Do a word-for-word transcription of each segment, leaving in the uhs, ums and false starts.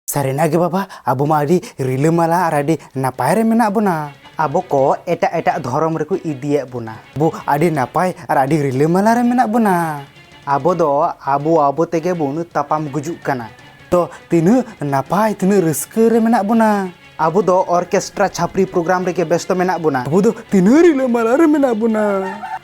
ᱥᱟᱹᱨᱤᱱᱟᱜ ᱜᱮ ᱵᱟᱵᱟ, ᱟᱵᱚ ᱢᱟ ᱟᱹᱰᱤ ᱨᱤᱞᱟᱹᱢᱟᱞᱟ ᱟᱨ ᱟᱹᱰᱤ ᱱᱟᱯᱟᱭ ᱨᱮ ᱢᱮᱱᱟᱜ ᱵᱚᱱᱟ᱾ ᱟᱵᱚ ᱠᱚ ᱮᱴᱟᱜ ᱮᱴᱟᱜ ᱫᱷᱚᱨᱚᱢ ᱨᱮᱠᱚ ᱤᱫᱤᱭᱮᱫ ᱵᱚᱱᱟ᱾ ᱟᱵᱚ ᱟᱹᱰᱤ ᱱᱟᱯᱟᱭ ᱟᱨ ᱟᱹᱰᱤ ᱨᱤᱞᱟᱹᱢᱟᱞᱟ ᱨᱮ ᱢᱮᱱᱟᱜ ᱵᱚᱱᱟ᱾ ᱟᱵᱚ ᱫᱚ ᱟᱵᱚ ᱟᱵᱚ ᱛᱮᱜᱮ ᱵᱚᱱ ᱛᱟᱯᱟᱢ ᱜᱩᱡᱩᱜ ᱠᱟᱱᱟ᱾ ᱛᱚ ᱛᱤᱱᱟᱹᱜ ᱱᱟᱯᱟᱭ, ᱛᱤᱱᱟᱹᱜ ᱨᱟᱹᱥᱠᱟᱹ ᱨᱮ ᱢᱮᱱᱟᱜ ᱵᱚᱱᱟ᱾ ᱟᱵᱚ ᱫᱚ ᱚᱨᱠᱮᱥᱴᱨᱟ ᱪᱷᱟᱯᱨᱤ ᱯᱨᱳᱜᱨᱟᱢ ᱨᱮᱜᱮ ᱵᱮᱥᱛᱚ ᱢᱮᱱᱟᱜ ᱵᱚᱱᱟ᱾ ᱟᱵᱚ ᱫᱚ ᱛᱤᱱᱟᱹᱜ ᱨᱤᱞᱟᱹᱢᱟᱞᱟ ᱨᱮ ᱢᱮᱱᱟᱜ ᱵᱚᱱᱟ᱾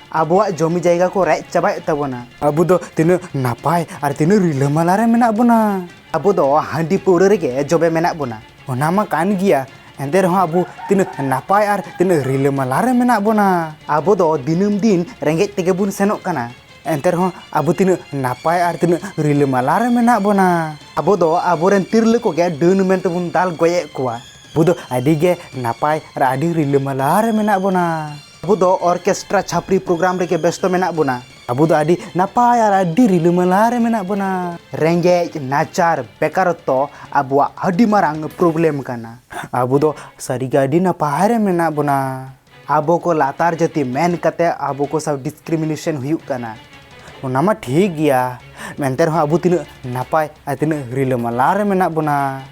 ᱟᱵᱚᱣᱟᱜ ᱡᱚᱢᱤ ᱡᱟᱭᱜᱟ ᱠᱚ ᱨᱮᱡ ᱪᱟᱵᱟᱭᱮᱫ ᱛᱟᱵᱚᱱᱟ᱾ ᱟᱵᱚ ᱫᱚ ᱛᱤᱱᱟᱹᱜ ᱱᱟᱯᱟᱭ ᱟᱨ ᱛᱤᱱᱟᱹᱜ ᱨᱤᱞᱟᱹᱢᱟᱞᱟ ᱨᱮ ᱢᱮᱱᱟᱜ ᱵᱚᱱᱟ᱾ ᱟᱵᱚ ᱫᱚ ᱦᱟᱺᱰᱤ ᱯᱟᱹᱣᱨᱟᱹ ᱨᱮᱜᱮ ᱡᱚᱵᱮ ᱢᱮᱱᱟᱜ ᱵᱚᱱᱟ᱾ ᱚᱱᱟ ᱢᱟ ᱠᱟᱱ ᱜᱮᱭᱟ, ᱮᱱᱛᱮ ᱨᱮᱦᱚᱸ ᱟᱵᱚ ᱛᱤᱱᱟᱹᱜ ᱱᱟᱯᱟᱭ ᱟᱨ ᱛᱤᱱᱟᱹᱜ ᱨᱤᱞᱟᱹᱢᱟᱞᱟ ᱨᱮ ᱢᱮᱱᱟᱜ ᱵᱚᱱᱟ᱾ ᱟᱵᱚ ᱫᱚ ᱫᱤᱱᱟᱹᱢ ᱫᱤᱱ ᱨᱮᱸᱜᱮᱡ ᱛᱮᱜᱮ ᱵᱚᱱ ᱥᱮᱱᱚᱜ ᱠᱟᱱᱟ, ᱮᱱᱛᱮ ᱨᱮᱦᱚᱸ ᱟᱵᱚ ᱛᱤᱱᱟᱹᱜ ᱱᱟᱯᱟᱭ ᱟᱨ ᱛᱤᱱᱟᱹᱜ ᱨᱤᱞᱟᱹᱢᱟᱞᱟ ᱨᱮ ᱢᱮᱱᱟᱜ ᱵᱚᱱᱟ᱾ ᱟᱵᱚ ᱫᱚ ᱟᱵᱚᱨᱮᱱ ᱛᱤᱨᱞᱟᱹ ᱠᱚᱜᱮ ᱰᱟᱹᱱ ᱢᱮᱱᱛᱮ ᱵᱚᱱ ᱫᱟᱞ ᱜᱚᱡ ᱮᱫ ᱠᱚᱣᱟ᱾ ᱟᱵᱚ ᱫᱚ ᱟᱹᱰᱤ ᱜᱮ ᱱᱟᱯᱟᱭ ᱟᱨ ᱟᱹᱰᱤ ᱨᱤᱞᱟᱹᱢᱟᱞᱟ ᱨᱮ ᱢᱮᱱᱟᱜ ᱵᱚᱱᱟ᱾ ᱟᱵᱚ ᱫᱚ ᱚᱨᱠᱮᱥᱴᱨᱟ ᱪᱷᱟᱯᱨᱤ ᱯᱨᱳᱜᱨᱟᱢ ᱨᱮᱜᱮ ᱵᱮᱥᱛᱚ ᱢᱮᱱᱟᱜ ᱵᱚᱱᱟ᱾ ᱟᱵᱚ ᱫᱚ ᱟᱹᱰᱤ ᱱᱟᱯᱟᱭ ᱟᱨ ᱟᱹᱰᱤ ᱨᱤᱞᱟᱹᱢᱟᱞᱟ ᱨᱮ ᱢᱮᱱᱟᱜ ᱵᱚᱱᱟ᱾ ᱨᱮᱸᱜᱮᱡ, ᱱᱟᱪᱟᱨ, ᱵᱮᱠᱟᱨᱚᱛᱛᱚ ᱟᱵᱚᱣᱟᱜ ᱟᱹᱰᱤ ᱢᱟᱨᱟᱝ ᱯᱨᱚᱵᱞᱮᱢ ᱠᱟᱱᱟ᱾ ᱟᱵᱚ ᱫᱚ ᱥᱟᱹᱨᱤᱜᱮ ᱟᱹᱰᱤ ᱱᱟᱯᱟᱭ ᱨᱮ ᱢᱮᱱᱟᱜ ᱵᱚᱱᱟ᱾ ᱟᱵᱚ ᱠᱚ ᱞᱟᱛᱟᱨ ᱡᱟᱹᱛᱤ ᱢᱮᱱ ᱠᱟᱛᱮ ᱟᱵᱚ ᱠᱚ ᱥᱟᱶ ᱰᱤᱥᱠᱨᱤᱢᱤᱱᱮᱥᱚᱱ ᱦᱩᱭᱩᱜ ᱠᱟᱱᱟ᱾ ᱚᱱᱟ ᱢᱟ ᱴᱷᱤᱠ ᱜᱮᱭᱟ, ᱮᱱᱛᱮ ᱨᱮᱦᱚᱸ ᱟᱵᱚ ᱛᱤᱱᱟᱹᱜ ᱱᱟᱯᱟᱭ ᱟᱨ ᱛᱤᱱᱟᱹᱜ ᱨᱤᱞᱟᱹᱢᱟᱞᱟ ᱨᱮ ᱢᱮᱱᱟᱜ ᱵᱚᱱᱟ᱾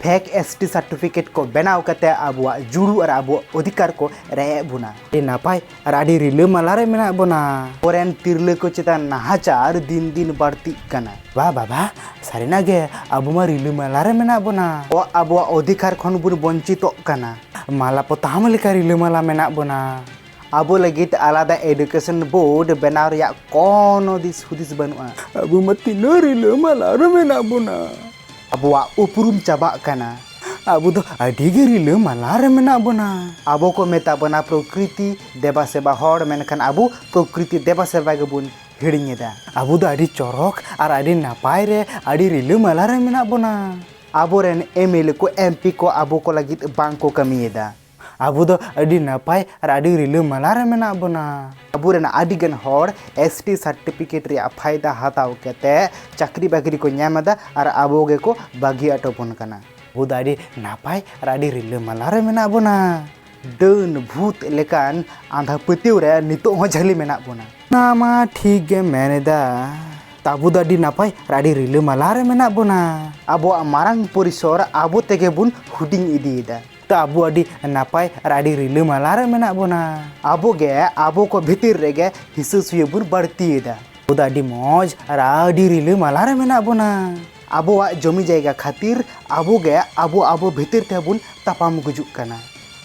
ᱯᱷᱮᱠ ᱮᱥ ᱴᱤ ᱥᱟᱨᱴᱤᱯᱷᱤᱠᱮᱴ ᱠᱚ ᱵᱮᱱᱟᱣ ᱠᱟᱛᱮ ᱟᱵᱚᱣᱟᱜ ᱡᱩᱲᱩ ᱟᱨ ᱟᱵᱚᱣᱟᱜ ᱚᱫᱷᱤᱠᱟᱨ ᱠᱚ ᱨᱮᱡ ᱮᱫ ᱵᱚᱱᱟ᱾ ᱟᱹᱰᱤ ᱱᱟᱯᱟᱭ ᱟᱨ ᱟᱹᱰᱤ ᱨᱤᱞᱟᱹᱢᱟᱞᱟ ᱨᱮ ᱢᱮᱱᱟᱜ ᱵᱚᱱᱟ᱾ ᱟᱵᱚᱨᱮᱱ ᱛᱤᱨᱞᱟᱹ ᱠᱚ ᱪᱮᱛᱟᱱ ᱱᱟᱦᱟᱪᱟᱨ ᱫᱤᱱ ᱫᱤᱱ ᱵᱟᱹᱲᱛᱤᱜ ᱠᱟᱱᱟ᱾ ᱵᱟ ᱵᱟᱵᱟ, ᱥᱟᱹᱨᱤᱱᱟᱜ ᱜᱮ ᱟᱵᱚ ᱢᱟ ᱨᱤᱞᱟᱹᱢᱟᱞᱟ ᱨᱮ ᱢᱮᱱᱟᱜ ᱵᱚᱱᱟ᱾ ᱟᱵᱚᱣᱟᱜ ᱚᱫᱷᱤᱠᱟᱨ ᱠᱷᱚᱱ ᱵᱚᱱ ᱵᱚᱧᱪᱤᱛᱚᱜ ᱠᱟᱱᱟ᱾ ᱢᱟᱞᱟ ᱯᱚᱛᱟᱢ ᱞᱮᱠᱟ ᱨᱤᱞᱟᱹᱢᱟᱞᱟ ᱢᱮᱱᱟᱜ ᱵᱚᱱᱟ᱾ ᱟᱵᱚ ᱞᱟᱹᱜᱤᱫ ᱟᱞᱟᱫᱟ ᱮᱰᱩᱠᱮᱥᱚᱱ ᱵᱳᱨᱰ ᱵᱮᱱᱟᱣ ᱨᱮᱭᱟᱜ ᱠᱳᱱᱳ ᱫᱤᱥ ᱦᱩᱫᱤᱥ ᱵᱟᱹᱱᱩᱜᱼᱟ᱾ ᱟᱵᱚ ᱢᱟ ᱛᱤᱱᱟᱹᱜ ᱨᱤᱞᱟᱹᱢᱟᱞᱟ ᱨᱮ ᱢᱮᱱᱟᱜ ᱵᱚᱱᱟ᱾ ᱟᱵᱚᱣᱟᱜ ᱩᱯᱨᱩᱢ ᱪᱟᱵᱟᱜ ᱠᱟᱱᱟ᱾ ᱟᱵᱚ ᱫᱚ ᱟᱹᱰᱤ ᱜᱮ ᱨᱤᱞᱟᱹᱢᱟᱞᱟ ᱨᱮ ᱢᱮᱱᱟᱜ ᱵᱚᱱᱟ᱾ ᱟᱵᱚ ᱠᱚ ᱢᱮᱛᱟ ᱵᱚᱱᱟ ᱯᱨᱚᱠᱨᱤᱛᱤ ᱫᱮᱵᱟ ᱥᱮᱵᱟ ᱦᱚᱲ, ᱢᱮᱱᱠᱷᱟᱱ ᱟᱵᱚ ᱯᱨᱚᱠᱨᱤᱛᱤ ᱫᱮᱵᱟ ᱥᱮᱵᱟ ᱜᱮᱵᱚᱱ ᱦᱤᱲᱤᱧ ᱮᱫᱟ᱾ ᱟᱵᱚ ᱫᱚ ᱟᱹᱰᱤ ᱪᱚᱨᱚᱠ ᱟᱨ ᱟᱹᱰᱤ ᱱᱟᱯᱟᱭ ᱨᱮ, ᱟᱹᱰᱤ ᱨᱤᱞᱟᱹᱢᱟᱞᱟ ᱨᱮ ᱢᱮᱱᱟᱜ ᱵᱚᱱᱟ᱾ ᱟᱵᱚᱨᱮᱱ ᱮᱢ ᱮᱞ ᱮ ᱠᱚ, ᱮᱢ ᱯᱤ ᱠᱚ ᱟᱵᱚ ᱠᱚ ᱞᱟᱹᱜᱤᱫ ᱵᱟᱝ ᱠᱚ ᱠᱟᱹᱢᱤᱭᱮᱫᱟ᱾ ᱟᱵᱚ ᱫᱚ ᱟᱹᱰᱤ ᱱᱟᱯᱟᱭ ᱟᱨ ᱟᱹᱰᱤ ᱨᱤᱞᱟᱹᱢᱟᱞᱟ ᱨᱮ ᱢᱮᱱᱟᱜ ᱵᱚᱱᱟ᱾ ᱟᱵᱚᱨᱮᱱ ᱟᱹᱰᱤᱜᱟᱱ ᱦᱚᱲ ᱮᱥ ᱴᱤ ᱥᱟᱨᱴᱤᱯᱷᱤᱠᱮᱴ ᱨᱮᱭᱟᱜ ᱯᱷᱟᱭᱫᱟ ᱦᱟᱛᱟᱣ ᱠᱟᱛᱮ ᱪᱟᱹᱠᱨᱤ ᱵᱟᱹᱠᱨᱤ ᱠᱚ ᱧᱟᱢ ᱮᱫᱟ ᱟᱨ ᱟᱵᱚ ᱜᱮᱠᱚ ᱵᱟᱹᱜᱤ ᱦᱚᱴᱚ ᱵᱚᱱ ᱠᱟᱱᱟ᱾ ᱟᱵᱚ ᱫᱚ ᱟᱹᱰᱤ ᱱᱟᱯᱟᱭ ᱟᱨ ᱟᱹᱰᱤ ᱨᱤᱞᱟᱹᱢᱟᱞᱟ ᱨᱮ ᱢᱮᱱᱟᱜ ᱵᱚᱱᱟ᱾ ᱰᱟᱹᱱ ᱵᱷᱩᱛ ᱞᱮᱠᱟᱱ ᱟᱸᱫᱷᱟ ᱯᱟᱹᱛᱭᱟᱹᱣ ᱨᱮ ᱱᱤᱛᱚᱜ ᱦᱚᱸ ᱡᱷᱟᱹᱞᱤ ᱢᱮᱱᱟᱜ ᱵᱚᱱᱟ᱾ ᱚᱱᱟ ᱢᱟ ᱴᱷᱤᱠ ᱜᱮᱢ ᱢᱮᱱ ᱮᱫᱟ, ᱛᱚ ᱟᱵᱚ ᱫᱚ ᱟᱹᱰᱤ ᱱᱟᱯᱟᱭ ᱟᱨ ᱟᱹᱰᱤ ᱨᱤᱞᱟᱹᱢᱟᱞᱟ ᱨᱮ ᱢᱮᱱᱟᱜ ᱵᱚᱱᱟ᱾ ᱟᱵᱚᱣᱟᱜ ᱢᱟᱨᱟᱝ ᱯᱚᱨᱤᱥᱚᱨ ᱟᱵᱚ ᱛᱮᱜᱮ ᱵᱚᱱ ᱦᱩᱰᱤᱧ ᱤᱫᱤᱭᱮᱫᱟ᱾ ᱛᱚ ᱟᱵᱚ ᱟᱹᱰᱤ ᱱᱟᱯᱟᱭ ᱟᱨ ᱟᱹᱰᱤ ᱨᱤᱞᱟᱹᱢᱟᱞᱟ ᱨᱮ ᱢᱮᱱᱟᱜ ᱵᱚᱱᱟ᱾ ᱟᱵᱚ ᱜᱮ ᱟᱵᱚ ᱠᱚ ᱵᱷᱤᱛᱤᱨ ᱨᱮᱜᱮ ᱦᱤᱥᱟᱹ ᱥᱩᱭᱟᱹ ᱵᱚᱱ ᱵᱟᱹᱲᱛᱤᱭᱮᱫᱟ᱾ ᱟᱵᱚ ᱫᱚ ᱟᱹᱰᱤ ᱢᱚᱡᱽ ᱟᱨ ᱟᱹᱰᱤ ᱨᱤᱞᱟᱹᱢᱟᱞᱟ ᱨᱮ ᱢᱮᱱᱟᱜ ᱵᱚᱱᱟ᱾ ᱟᱵᱚᱣᱟᱜ ᱡᱚᱢᱤ ᱡᱟᱭᱜᱟ ᱠᱷᱟᱹᱛᱤᱨ ᱟᱵᱚ ᱜᱮ ᱟᱵᱚ ᱟᱵᱚ ᱵᱷᱤᱛᱤᱨ ᱛᱮᱵᱚᱱ ᱛᱟᱯᱟᱢ ᱜᱩᱡᱩᱜ ᱠᱟᱱᱟ᱾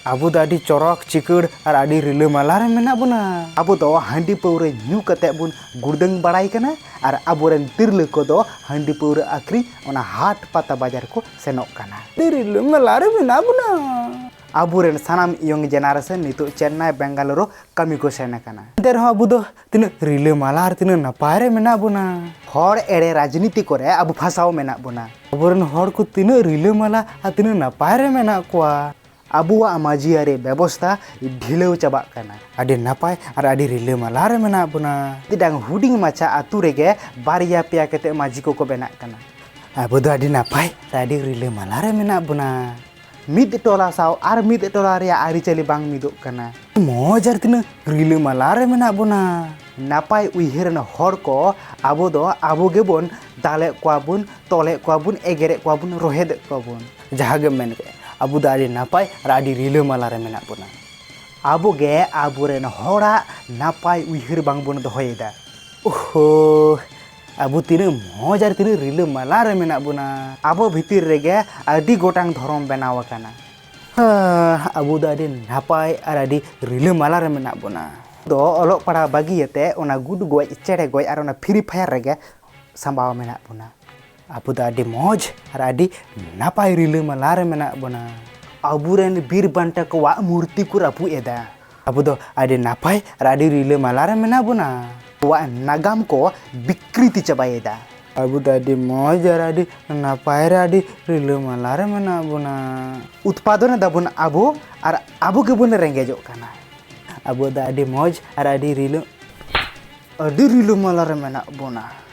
ᱟᱵᱚ ᱫᱚ ᱟᱹᱰᱤ ᱪᱚᱨᱚᱠ ᱪᱤᱠᱟᱹᱲ ᱟᱨ ᱟᱹᱰᱤ ᱨᱤᱞᱟᱹᱢᱟᱞᱟ ᱨᱮ ᱢᱮᱱᱟᱜ ᱵᱚᱱᱟ᱾ ᱟᱵᱚ ᱫᱚ ᱦᱟᱺᱰᱤ ᱯᱟᱹᱣᱨᱟᱹ ᱧᱩ ᱠᱟᱛᱮ ᱵᱚᱱ ᱜᱩᱲᱫᱟᱹᱝ ᱵᱟᱲᱟᱭ ᱠᱟᱱᱟ ᱟᱨ ᱟᱵᱚᱨᱮᱱ ᱛᱤᱨᱞᱟᱹ ᱠᱚᱫᱚ ᱦᱟᱺᱰᱤ ᱯᱟᱹᱣᱨᱟᱹ ᱟᱹᱠᱷᱨᱤᱧ ᱚᱱᱟ ᱦᱟᱴ ᱯᱟᱛᱟ ᱵᱟᱡᱟᱨ ᱠᱚ ᱥᱮᱱᱚᱜ ᱠᱟᱱᱟ᱾ ᱟᱹᱰᱤ ᱨᱤᱞᱟᱹᱢᱟᱞᱟ ᱨᱮ ᱢᱮᱱᱟᱜ ᱵᱚᱱᱟ᱾ ᱟᱵᱚᱨᱮᱱ ᱥᱟᱱᱟᱢ ᱤᱭᱚᱝ ᱡᱮᱱᱟᱨᱮᱥᱚᱱ ᱱᱤᱛᱚᱜ ᱪᱮᱱᱱᱟᱭ ᱵᱮᱝᱜᱟᱞᱳᱨ ᱠᱟᱹᱢᱤ ᱠᱚ ᱥᱮᱱ ᱟᱠᱟᱱᱟ᱾ ᱮᱱᱛᱮ ᱨᱮᱦᱚᱸ ᱟᱵᱚ ᱫᱚ ᱛᱤᱱᱟᱹᱜ ᱨᱤᱞᱟᱹᱢᱟᱞᱟ ᱟᱨ ᱛᱤᱱᱟᱹᱜ ᱱᱟᱯᱟᱭ ᱨᱮ ᱢᱮᱱᱟᱜ ᱵᱚᱱᱟ᱾ ᱦᱚᱲ ᱮᱲᱮ ᱨᱟᱡᱽᱱᱤᱛᱤ ᱠᱚᱨᱮ ᱟᱵᱚ ᱯᱷᱟᱸᱥᱟᱣ ᱢᱮᱱᱟᱜ ᱵᱚᱱᱟ᱾ ᱟᱵᱚᱨᱮᱱ ᱦᱚᱲ ᱠᱚ ᱛᱤᱱᱟᱹᱜ ᱨᱤᱞᱟᱹᱢᱟᱞᱟ ᱟᱨ ᱛᱤᱱᱟᱹᱜ ᱱᱟᱯᱟᱭ ᱨᱮ ᱢᱮᱱᱟᱜ ᱠᱚᱣᱟ᱾ ᱟᱵᱚᱣᱟᱜ ᱢᱟᱹᱡᱷᱤ ᱟᱹᱨᱤ ᱵᱮᱵᱚᱥᱛᱷᱟ ᱰᱷᱤᱞᱟᱹᱣ ᱪᱟᱵᱟᱜ ᱠᱟᱱᱟ᱾ ᱟᱹᱰᱤ ᱱᱟᱯᱟᱭ ᱟᱨ ᱟᱹᱰᱤ ᱨᱤᱞᱟᱹᱢᱟᱞᱟ ᱨᱮ ᱢᱮᱱᱟᱜ ᱵᱚᱱᱟ᱾ ᱢᱤᱫᱴᱟᱝ ᱦᱩᱰᱤᱧ ᱢᱟᱪᱷᱟ ᱟᱛᱳ ᱨᱮᱜᱮ ᱵᱟᱨᱭᱟ ᱯᱮᱭᱟ ᱠᱟᱛᱮ ᱢᱟᱹᱡᱷᱤ ᱠᱚᱠᱚ ᱵᱮᱱᱟᱜ ᱠᱟᱱᱟ᱾ ᱟᱵᱚ ᱫᱚ ᱟᱹᱰᱤ ᱱᱟᱯᱟᱭ ᱟᱨ ᱟᱹᱰᱤ ᱨᱤᱞᱟᱹᱢᱟᱞᱟ ᱨᱮ ᱢᱮᱱᱟᱜ ᱵᱚᱱᱟ᱾ ᱢᱤᱫ ᱴᱚᱞᱟ ᱥᱟᱶ ᱟᱨ ᱢᱤᱫ ᱴᱚᱞᱟ ᱨᱮᱭᱟᱜ ᱟᱹᱨᱤᱪᱟᱹᱞᱤ ᱵᱟᱝ ᱢᱤᱫᱚᱜ ᱠᱟᱱᱟ᱾ ᱢᱚᱡᱽ ᱟᱨ ᱛᱤᱱᱟᱹᱜ ᱨᱤᱞᱟᱹᱢᱟᱞᱟ ᱨᱮ ᱢᱮᱱᱟᱜ ᱵᱚᱱᱟ᱾ ᱱᱟᱯᱟᱭ ᱩᱭᱦᱟᱹᱨᱟᱱ ᱦᱚᱲ ᱠᱚ ᱟᱵᱚ ᱫᱚ ᱟᱵᱚ ᱜᱮᱵᱚᱱ ᱫᱟᱞᱮᱫ ᱠᱚᱣᱟ ᱵᱚᱱ, ᱛᱚᱞᱮᱫ ᱠᱚᱣᱟ ᱵᱚᱱ, ᱮᱜᱮᱨᱮᱫ ᱠᱚᱣᱟ ᱵᱚᱱ, ᱨᱚᱦᱮᱫᱮᱫ ᱠᱚᱣᱟ ᱵᱚᱱ᱾ ᱡᱟᱦᱟᱸ ᱜᱮᱢ ᱢᱮᱱ ᱠᱮᱫ, ᱟᱵᱚ ᱫᱚ ᱟᱹᱰᱤ ᱱᱟᱯᱟᱭ ᱟᱨ ᱟᱹᱰᱤ ᱨᱤᱞᱟᱹᱢᱟᱞᱟ ᱨᱮ ᱢᱮᱱᱟᱜ ᱵᱚᱱᱟ᱾ ᱟᱵᱚ ᱜᱮ ᱟᱵᱚᱨᱮᱱ ᱦᱚᱲᱟᱜ ᱱᱟᱯᱟᱭ ᱩᱭᱦᱟᱹᱨ ᱵᱟᱝ ᱵᱚᱱ ᱫᱚᱦᱚᱭᱮᱫᱟ᱾ ᱳᱦᱳ, ᱟᱵᱚ ᱛᱤᱱᱟᱹᱜ ᱢᱚᱡᱽ ᱟᱨ ᱛᱤᱱᱟᱹᱜ ᱨᱤᱞᱟᱹᱢᱟᱞᱟ ᱨᱮ ᱢᱮᱱᱟᱜ ᱵᱚᱱᱟ᱾ ᱟᱵᱚ ᱵᱷᱤᱛᱤᱨ ᱨᱮᱜᱮ ᱟᱹᱰᱤ ᱜᱚᱴᱟᱝ ᱫᱷᱚᱨᱚᱢ ᱵᱮᱱᱟᱣ ᱟᱠᱟᱱᱟ᱾ ᱦᱮᱸ, ᱟᱵᱚ ᱫᱚ ᱟᱹᱰᱤ ᱱᱟᱯᱟᱭ ᱟᱨ ᱟᱹᱰᱤ ᱨᱤᱞᱟᱹᱢᱟᱞᱟ ᱨᱮ ᱢᱮᱱᱟᱜ ᱵᱚᱱᱟ᱾ ᱫᱚ ᱚᱞᱚᱜ ᱯᱟᱲᱦᱟᱣ ᱵᱟᱹᱜᱤᱭᱟᱛᱮ ᱚᱱᱟ ᱜᱩᱰ ᱜᱚᱡ, ᱪᱮᱬᱮ ᱜᱚᱡ ᱟᱨ ᱚᱱᱟ ᱯᱷᱨᱤ ᱯᱷᱟᱭᱟᱨ ᱨᱮᱜᱮ ᱥᱟᱢᱵᱟᱣ ᱢᱮᱱᱟᱜ ᱵᱚᱱᱟ᱾ ᱟᱵᱚ ᱫᱚ ᱟᱹᱰᱤ ᱢᱚᱡᱽ ᱟᱨ ᱟᱹᱰᱤ ᱱᱟᱯᱟᱭ ᱨᱤᱞᱟᱹᱢᱟᱞᱟ ᱨᱮ ᱢᱮᱱᱟᱜ ᱵᱚᱱᱟ᱾ ᱟᱵᱚᱨᱮᱱ ᱵᱤᱨ ᱵᱟᱱᱴᱟ ᱠᱚᱣᱟᱜ ᱢᱩᱨᱛᱤ ᱠᱚ ᱨᱟᱹᱯᱩᱫ ᱮᱫᱟ᱾ ᱟᱵᱚ ᱫᱚ ᱟᱹᱰᱤ ᱱᱟᱯᱟᱭ ᱟᱨ ᱟᱹᱰᱤ ᱨᱤᱞᱟᱹᱢᱟᱞᱟ ᱨᱮ ᱢᱮᱱᱟᱜ ᱵᱚᱱᱟ᱾ ᱟᱵᱚᱣᱟᱜ ᱱᱟᱜᱟᱢ ᱠᱚ ᱵᱤᱠᱨᱤᱛᱤ ᱪᱟᱵᱟᱭᱮᱫᱟ᱾ ᱟᱵᱚ ᱫᱚ ᱟᱹᱰᱤ ᱢᱚᱡᱽ ᱟᱨ ᱟᱹᱰᱤ ᱱᱟᱯᱟᱭ ᱨᱮ ᱟᱹᱰᱤ ᱨᱤᱞᱟᱹᱢᱟᱞᱟ ᱨᱮ ᱢᱮᱱᱟᱜ ᱵᱚᱱᱟ᱾ ᱩᱛᱯᱟᱫᱚᱱ ᱮᱫᱟᱵᱚᱱ ᱟᱵᱚ ᱟᱨ ᱟᱵᱚ ᱜᱮᱵᱚᱱ ᱨᱮᱸᱜᱮᱡᱚᱜ ᱠᱟᱱᱟ᱾ ᱟᱵᱚ ᱫᱚ ᱟᱹᱰᱤ ᱢᱚᱡᱽ ᱟᱨ ᱟᱹᱰᱤ ᱨᱤᱞᱟᱹ-, ᱟᱹᱰᱤ ᱨᱤᱞᱟᱹᱢᱟᱞᱟ ᱨᱮ ᱢᱮᱱᱟᱜ ᱵᱚᱱᱟ᱾